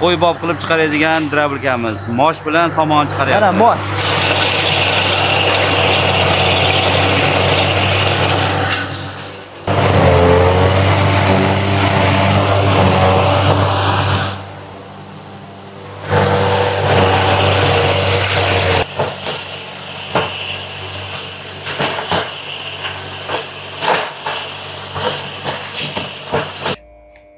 Qo'ybob qilib chiqaradigan drabilkamiz. Mosh bilan somon chiqaryapti. Mana mosh.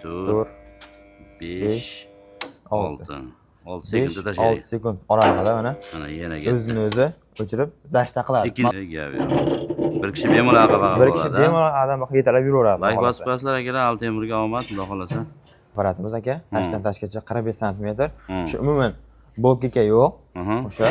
To'rt, 4 5, 6. 6. 6 5 sekundda tashlaydi. 6 sekund oralig'ida mana Mana yana ketdi. o'zini o'zi o'chirib zashta qiladi. Ikkinchi gap yo'q. Bir kishi bemalol aqaba Bir kishi bemalol adam yetalab yuraveradi. Layk bosib qo'yasizlar akalar, Altemirga omad, xudo xolasa. Apparatimiz aka, tashdan tashgacha 45 santimetr. Hmm. Shu umuman bolkika yo'q. O'sha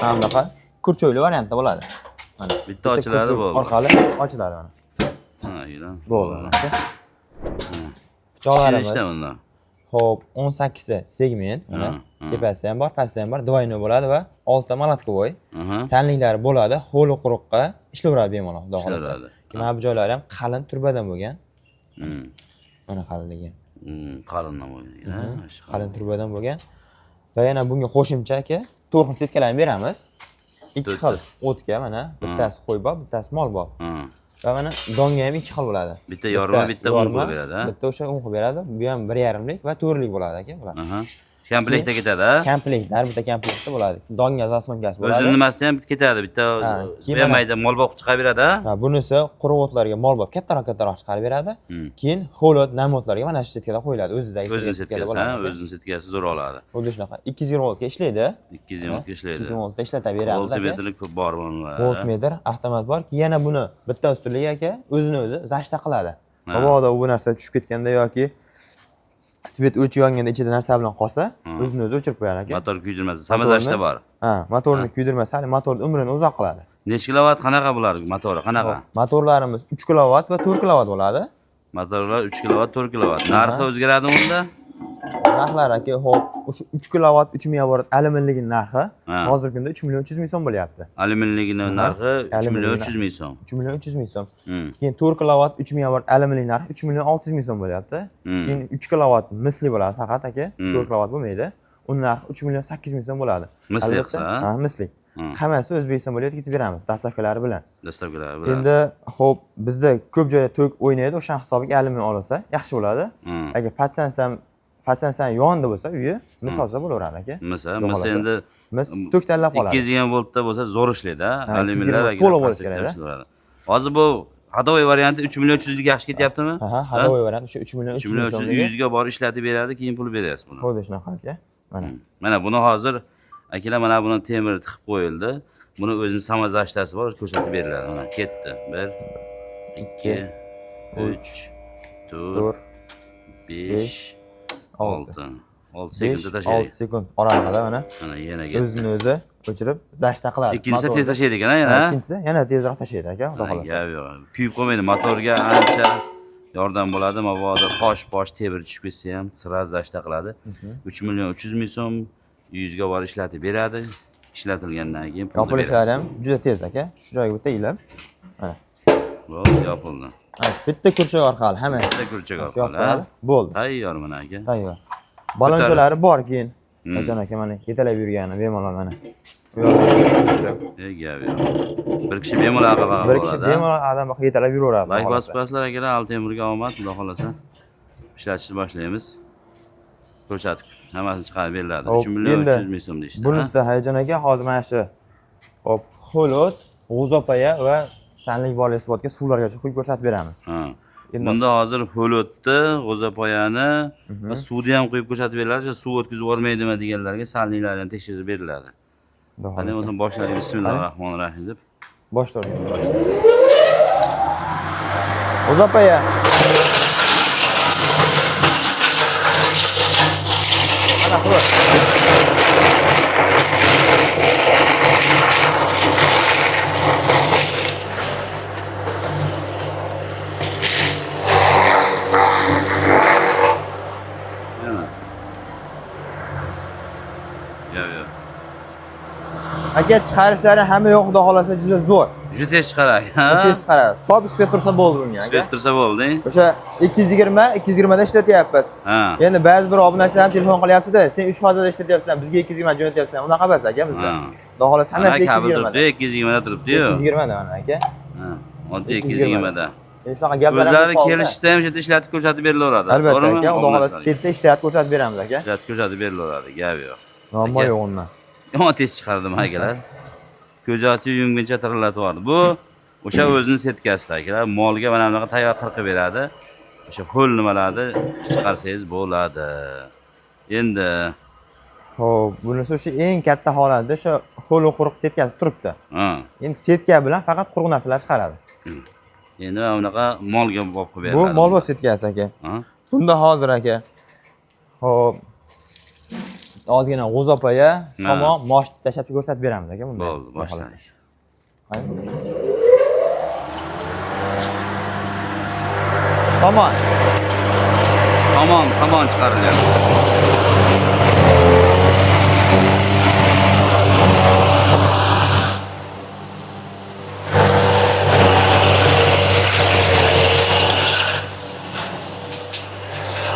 mana bunaqa kurchoyli variantda bo'ladi. Mana Bitta ochiladi kurchoy bo'ldi. Orqali ochiladi mana. Ha, yura. Bo'ldi mana aka. Pichoqlarimiz. Pichoqlarimiz. Nechta bunda? Xo'p, 18 ta segment mana Ha, ha. tepasi ham bor, pasti ham bor, двойной bo'ladi va 6 ta molotkovoy. Aha. Sanliklari bo'ladi, ho'li quruqqa ishlayveradi bemalol, xudo xohlasa. Ishlayveradi. Mana bu joylari ham qalin turbadan bo'lgan. Hmm. Mana qalinligi. Qalindan bo'lgan ekan, ha? Shu Qalin turbadan bo'lgan. Va yana bunga qo'shimcha aka to'rt xil setkalarni beramiz. Ikki To'rtta. xil o'tga mana bittasi qo'ybob, bittasi molbob. Ha. Va mana donga ham ikki xil bo'ladi. Bitta yorma, bitta un qilib beradi, ha? Bitta o'sha un qilib beradi. Bu ham 1,5lik va 4lik bo'ladi aka bular. Aha. Komplektda ketadi, ha? Komplektlar bitta komplektda bo'ladi. Donga zaslonkasi bo'ladi. O'zini nimasi ham ketadi, bitta Ha, keyin bu ham mayda molboq chiqarib beradi, ha? Ha, bunisi quruq o'tlarga molbob kattaroq kattaroq chiqarib beradi. Hmm. Keyin ho'l o't, nam o'tlarga mana shu setkada qo'yiladi. O'zidagi O'zini setkada setkasi, bo'ladi ha? aka. O'zini setkasi zo'r oladi. Xuddi shunaqa 220 voltga ishlaydi. 220 voltga ishlaydi. 220 voltda ishlataveramiz aka. Voltmetrlik ko'p bor bunlar. Voltmetr avtomat bor. Keyin yana buni bitta ustunligi aka o'zini o'zi zashta qiladi. Ha. Mabodo bu narsa tushib ketganda yoki svet o'chib yonganda ichida narsa bilan qolsa, o'zini o'zi o'chirib qo'yadi aka. Motor kuydirmasa, samozashta bor. Ha, motorni kuydirmasa, hali motorni umrini uzoq qiladi. Necha kilovat qanaqa bular motori qanaqa? Motorlarimiz 3 kilovat va 4 kilovat bo'ladi. Motorlar 3 kilovat, 4 kilovat. Narxi o'zgaradimi unda? Narxlar aka, hop, o'sha 3 kilovat 3000 yavorot alyuminligini narxi Ha. hozirgi kunda 3 million 300 ming so'm bo'lyapti. Alyuminligini narxi 3 Alyuminligini million 300 ming so'm. 3 million 300 ming so'm. Hmm. Keyin 4 kilovat 3000 yavorot alyuminlik narxi 3 million 600 ming so'm bo'lyapti. Hmm. Keyin 3 kilovat misli bo'ladi faqat aka, Hmm. 4 kilovat bo'lmaydi. Uni narxi 3 million 800 ming so'm bo'ladi. Misli Albatta, qilsa, ha? Ha, misli. Hmm. Hammasi O'zbekiston bo'ylab yetkazib beramiz dastavkalari bilan. Dastavkalari bilan. Endi xo'p, bizda ko'p joyda tok o'ynaydi, o'sha hisobiga alyumin olsa yaxshi bo'ladi. Hmm. Agar podstansiya yonida bo'lsa uyi, mis olsa bo'laveradi aka. Mis, ha? Xudo Mis xohlasa. endi Mis tok tanlab qoladi. 220 voltda bo'lsa zo'r ishlaydi, ha? Ha, Alyuminlar 220 agar to'liq bo'lishi pastlikda kerak-da. ishlayveradi. Hozir bu ходовой varianti 3 million 300 lik yaxshi ketyaptimi? Ha, ходовой variant o'sha 3 million 3 300 million ming 300 so'mligi. uyingizga borib ishlatib beradi, keyin pul berasiz buni. Xuddi shunaqa aka. Mana. Mana buni hozir akalar mana buni temir tiqib qo'yildi. Buni o'zini samozashtasi bor, ko'rsatib beriladi. Mana ketdi. 1 2 3 4 4 5 6 6. 6 5 sekundda tashlaydi. 6 sekund oralig'ida mana Mana yana ketdi. o'zini o'zi o'chirib zashta qiladi. Ikkinchisi Motorni. tez tashlaydi ekan, ha, yana. Ha, ikkinchisi yana tezroq tashlaydi aka, xudo xohlasa. Gap yo'q. Kuyib qolmaydi. Motorga ancha yordam bo'ladi. Mabodo tosh-posh temir tushib ketsa ham sira zashta qiladi. 3 million 300 ming so'm uyingizga borib ishlatib beradi. Ishlatilgandan keyin pulni Yopilishlari berasiz. ham juda tez aka. Shu joyga bitta ilib, mana. Bo'ldi, yopildi. Mana bitta kurchak orqali hamma Bitta kurchak shu orqali. yoqqa ha? bo'ldi. Tayyor mana aka. Tayyor. Balonchalari bor keyin. Hmm. Qachon aka mana yetalab yurgani bemalol mana. Bu yoqda Gap yo'q. Bir kishi bemalol aqaba bir kishi bemalol adam yetalab yuraveradi. Layk xudo bosib xohlasa. qo'yasizlar akalar, Altemirga omad, xudo xolasa. Ishlatishni boshlaymiz. Ko'rsatib, hammasini chiqarib beriladi. Hop, 3 million endi 300 ming so'm deyishdi. Bunisi Hayajon aka hozir mana shu hop ho'l o't, g'o'zapaya va sanlik bor isbotga suvlargacha quyib ko'rsatib beramiz. Ha. Endi Bunda hozir ho'l o'tni, g'o'zapoyani va suvni ham quyib ko'rsatib beriladi. Shu suv o'tkazib yubormaydimi deganlarga salniklarni ham tekshirib beriladi. Xudo Qani xohlasa. bo'lsa boshlaylik. Bismillahirrohmanirrohim deb. Boshlaymiz. G'o'zapaya. Mana ho'l. Yana. Yo'q, yo'q. Aka, Aka, chiqarishlari hamma yo'q, xudo xolasa juda zo'r. Juda tez chiqaradi. Tez chiqaradi. Sof ishlab tursa bo'ldi bunga aka. Ishlab tursa bo'ldi. O'sha 220 da ishlatyapmiz. Ha. Endi ba'zi bir obunachilar ham telefon qilyapti-da, sen 3 fazada ishlatyapsan, bizga 220 jo'natyapsan. Unaqa emas aka bizda. Xudo xolasa hammasi Mana kabel 220 da. turibdi, 220 da turibdi-yu. 220 da mana aka. Ha, oddiy 220 da. Endi shunaqa gaplar ham O'zlari bo'lib qoldi. kelishsa ham shu yerda ishlatib ko'rsatib berilaveradi. Albatta To'g'rimi? aka, xudo xolasa Obunachilarga. shu yerda ishlatib ko'rsatib beramiz aka. Ishlatib ko'rsatib berilaveradi, gap yo'q. Muammo Aka. yo'q undan. Yomon tez chiqardi akalar. Ko'zi ochib yumguncha tirillatib yubordi. Bu o'sha o'zini setkasida akalar, molga mana bunaqa tayyor qirqib beradi. O'sha ho'l nimalarni chiqarsangiz bo'ladi. Endi Xo'p, bunisi o'sha eng katta holatda o'sha ho'l quruq setkasi turibdi. ha, Endi setka bilan faqat quruq narsalar chiqaradi. Endi mana bunaqa molga bob qilib beradi. Bu molbop setkasi aka. Ha? Bunda hozir aka. Xo'p. Ozgina g'o'zapaya, somon, mosh tashlab ko'rsatib beramiz aka bunda. Bo'ldi, boshladik. Somon. Somon, somon chiqarilyapti.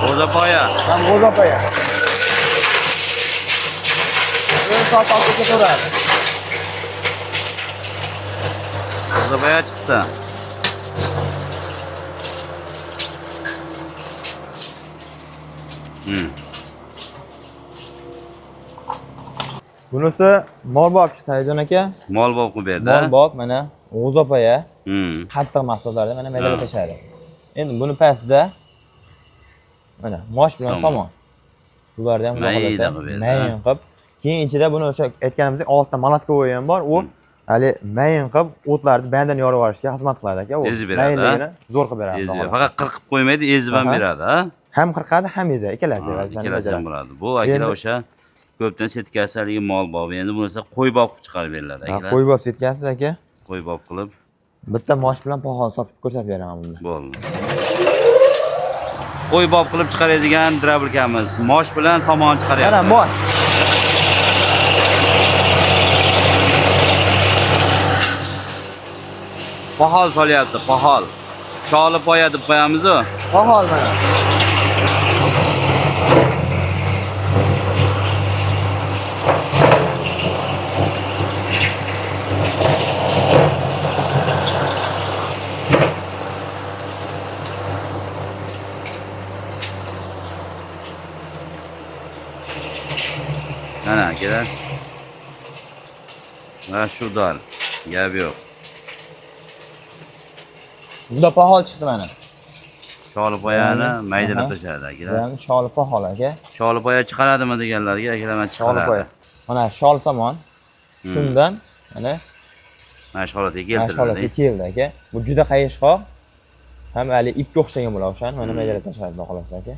G'o'zapoya. Ham g'o'zapaya. Bir soat olib ketaveradi. G'o'zapoya chiqdi. Bunisi molbob chiqdi Alijon aka. Molbob qilib berdi. Molbob mana g'o'zapaya. Qattiq mahsulotlarni mana maydalab tashlaydi. Endi buni pastida mana mosh bilan somon. Bularni ham xudo Mayda xohlasa qilib berdi, mayin qilib, keyin ichida buni o'sha aytganimizdek 6 ta molotkovoy ham bor. U hali mayin qilib o'tlarni bandan yorib yuborishga xizmat qiladi aka. U Ezib beradi, mayinligini zo'r qilib beradi. Ezib. Xudo xohlasa. Faqat qirqib qo'ymaydi, ezib ham beradi, ha? Ham qirqadi, ham ezadi. Ikkalasi vazifani Ikkalasi ham bajaradi. bo'ladi. Bu akalar Endi- o'sha ko'pdan setkasi haligi molbob. Endi bunisi qo'ybob qilib chiqarib beriladi Ha, akalar. Qo'ybob setkasi aka. Qo'ybob qilib Bitta mosh bilan poxol sopib ko'rsatib beraman bunda. bo'ldi. Qo'ybob qilib chiqaradigan drabilkamiz. Mosh bilan somon chiqaryapti. Mana mosh. Poxol solyapti, poxol. Sholi poya deb qo'yamiz-u. Poxol mana. Mana akalar. Mana shu dal. Gap yo'q. Bunda poxol chiqdi mana. Sholi poyani maydalab tashladi akalar. Ya'ni sholi poxol aka. Sholi poya chiqaradimi deganlarga akalar mana Sholi poya. chiqaradi. Mana shol somon. Shundan mana Mana shu holatga mana shu holatga keltirildi. keldi aka. Bu juda qayishqoq. Ham hali ipga o'xshagan bo'ladi o'shani. Mana maydalab tashladi xudo xohlasa aka.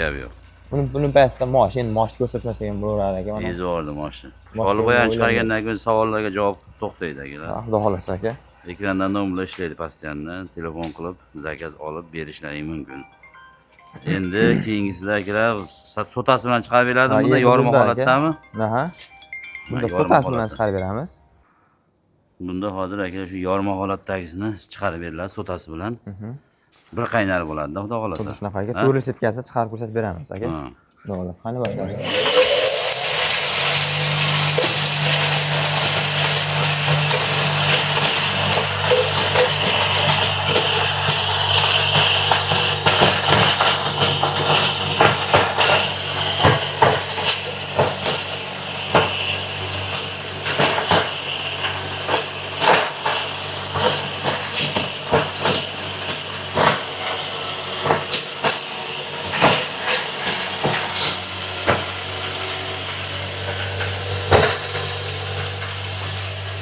Gap yo'q. Buni pastida mosh, endi moshni ko'rsatmasak ham bo'laveradi aka mana. Ezib yubordi moshni. Mosh Sholi poyani o'ylanadi. chiqargandan keyin savollarga javob to'xtaydi akalar. Ha, Xudo xohlasa aka. Ekranda nomerlar ishlaydi постоянно. Telefon qilib, zakaz olib berishlaring mumkin. Endi keyingisida akalar sotasi bilan chiqarib beradi. Ha, Bunda endi yorma bunda aka. holatdami? Aha. Bunda yorma sotasi bilan holatda. chiqarib beramiz. Bunda hozir akalar shu yorma holatdagisini chiqarib beriladi sotasi bilan. Bir qaynar bo'ladi, xudo xohlasa. Xuddi shunaqa aka. Ha? To'g'ri setkasini chiqarib ko'rsatib beramiz aka. Ha. Xudo xohlasa qani boshlaymiz.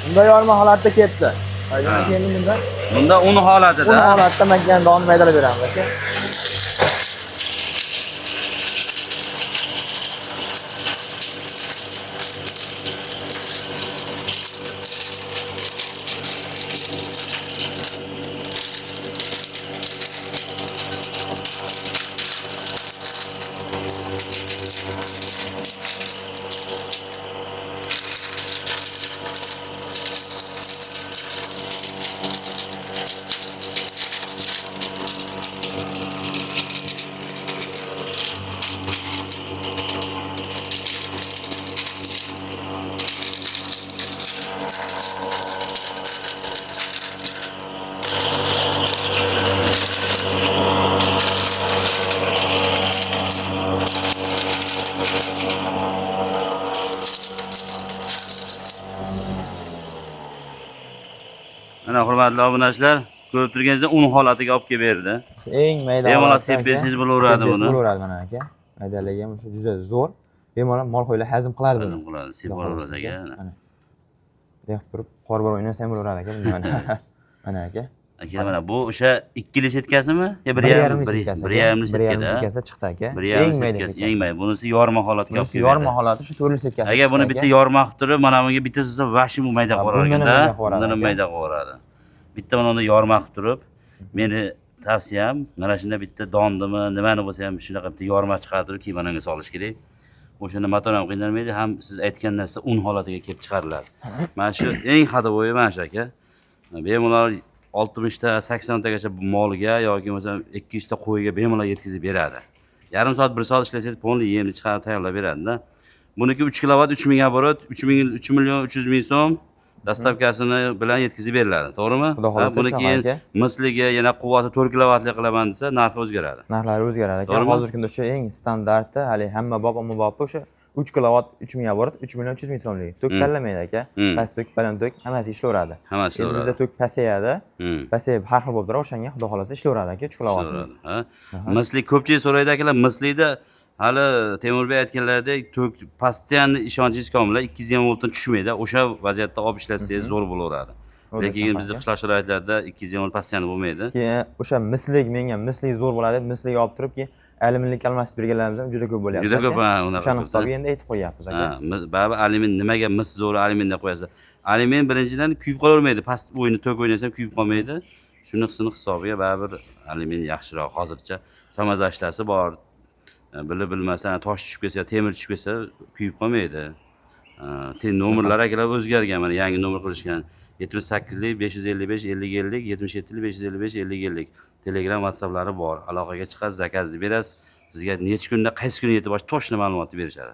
Bunda yorma holatda ketdi. Ha. Endi bunda Bunda un holatida. un holatda makkan donni maydalab beramiz aka. Mana, hurmatli obunachilar, ko'rib turganingizdek, un holatiga olib kelib berdi. Shu eng mayda Bemalol holatda sepib aka. bersangiz bo'laveradi Sepib bersangiz buni. Bo'laveradi mana aka. Maydaligi ham shu juda zo'r. Bemalol mol qo'ylar hazm qiladi buni. Hazm qiladi, sepib Xudo olaveradi xohlasa aka. Mana. Bunday qilib turib, qor bilan o'ynasa ham bo'laveradi aka bunda mana. Mana aka. Aka, mana bu o'sha ikkili setkasimi yo bir Bir yarim yarimli setkasi. Bir yarimli Bir yarimli setkada. setkasi chiqdi aka. Bir yarim Eng mayda setkasi, setkasi. eng mayda. Bunisi yorma holatga olib Bunisi kelib yorma berdi. holati, shu to'rtli setkasi. Agar buni chiqdi bitta aka. yorma qilib turib, mana bunga bitta solsa, вообще bu mayda Ha, qilib yuborar bundan ham ekanda. mayda qilib yuboradi Bundan ham aka. mayda qilib yuboradi. Bitta mana uni yorma qilib turib, meni tavsiyam mana shunda bitta dondimi, nimani bo'lsa ham shunaqa bitta yorma chiqarib turib, keyin mana bunga solish kerak. O'shanda motor ham qiynalmaydi, ham siz aytgan narsa un holatiga kelib chiqariladi. Mana shu eng ходовой mana shu aka. Bemalol 60 ta, 80 tagacha molga yoki masalan 200 ta qo'yga bemalol yetkazib beradi. Yarim soat, 1 soat ishlasangiz, полный yemni chiqarib tayyorlab beradi-da. Buniki 3 kilovat, 3000 оборот, 3000, 3 million 300 ming so'm, доставка sini bilan yetkazib beriladi, to'g'rimi? Xudo xohlasa Ha, buni shunaqa keyin aka. misligi yana quvvati 4 kilovatli qilaman desa, narxi o'zgaradi. Narxlari o'zgaradi aka. To'g'rimi? Hozirgi kunda o'sha eng standarti, hali hamma bob, ommabop o'sha 3 kilovat, 3000 оборот, 3 million 300 ming so'mlik. Tok tanlamaydi aka. Past tok, baland tok, hammasi ishlayveradi. Hammasi Endi bizda ishlayveradi. tok pasayadi. Pasayib har xil bo'lib turadi, o'shanga xudo xohlasa ishlayveradi aka 3 kilovat. Ishlayveradi, ha. Misli ko'pchilik so'raydi akalar, mislida hali Temurbek aytganlaridek tok постоянно ishonchingiz komil, 220 voltdan tushmaydi. O'sha vaziyatda olib ishlatsangiz zo'r bo'laveradi. O'da Lekin shunaqa bizni aka. qishloq sharoitlarida 220 volt постоянно bo'lmaydi. Keyin o'sha mislik, menga mislik zo'r bo'ladi deb mislik olib turib, keyin alyuminlik almashtirib berganlarimiz ham juda ko'p bo'lyapti. Juda ko'p, aka. ha, unaqa O'shani ko'p, hisobiga endi aytib qo'yyapmiz aka. Ha, baribir alyumin nimaga mis zo'r alyuminda qo'yasiz? Alyumin birinchidan kuyib qolavermaydi. Past o'yini tok o'ynasa ham kuyib qolmaydi. Shunisini hisobiga baribir alyumin yaxshiroq. Hozircha самозащита si bor. Bilib bilmasdan tosh tushib ketsa, temir tushib ketsa kuyib qolmaydi. Nomerlar akalar o'zgargan, mana yangi nomer qilishgan. 78lik 555 50 50, 77lik 555 50 50. Telegram, WhatsApplari bor. Aloqaga chiqasiz, заказ berasiz. Sizga necha kunda, qaysi kuni yetib borish to'shni ma'lumotni berishadi.